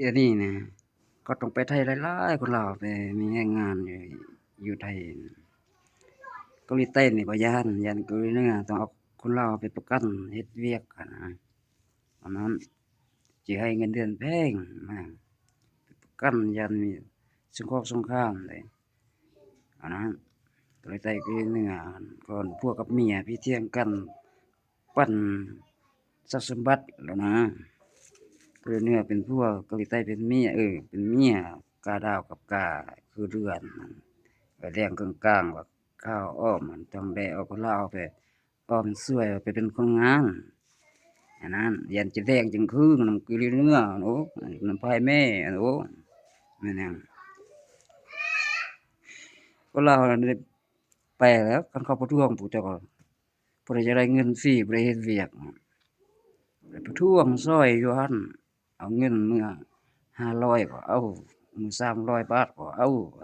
ດຽວນີ້ນະ ເຂົາຕ້ອງໄປໄທຫຼາຍໆ ຄົນລາວໄປມີແຮງງານຢູ່ ຢູ່ໄທ. ເກົາຫຼີໃຕ້ນີ້ບໍ່ຢ້ານ ຢ້ານເກົາຫຼີເໜືອ ຕ້ອງເອົາຄົນລາວໄປປະກັນເຮັດວຽກຫັ້ນນະ ອັນນັ້ນ ຊິໃຫ້ເງິນເດືອນແພງມາກ ປະກັນ ຢ້ານມີສົງຄອກສົງຄາມເດ້ ອັນນັ້ນ. ເກົາຫຼີໃຕ້ ເກົາຫຼີເໜືອ ກ່ອນ ຜົວກັບເມຍພິດຖຽງກັນ ປັນຊັບສົມບັດແລ້ວນະ. ເກົາຫຼີເໜືອເປັນຜົວ ເກົາຫຼີໃຕ້ເປັນເມຍ ເອີ ເປັນເມຍ ກາດາວກັບກາຄືເດືອນ ແລ້ງເຄິ່ງກາງວ່າ ຂ້າວອ້ອມ ທອງແດເອົາຄົນລາວໄປອ້ອມຊ່ວຍ ໄປເປັນຄົນງານ ອັນນັ້ນ. ຢ້ານຈະແດງຈັ່ງຄືນຳເກົາຫຼີເໜືອ ໂອ້ ນຳພາຍແມ່ ໂອ້ ແມ່ນຫຍັງ ຄົນລາວໄດ້ໄປແລ້ວ. ຄັນເຂົາປະທ້ວງ ພວກເຈົ້າກໍ ຜູ້ໃດຢາກໄດ້ເງິນຟຣີ ຜູ້ໃດເຮັດວຽກ ໄປປະທ້ວງຊ່ອຍຢູ່ຫັ້ນ ເອົາເງິນເມືອຫ້າຮ້ອຍກໍເອົາ ມື້ສາມຮ້ອຍບາດກໍເອົາ.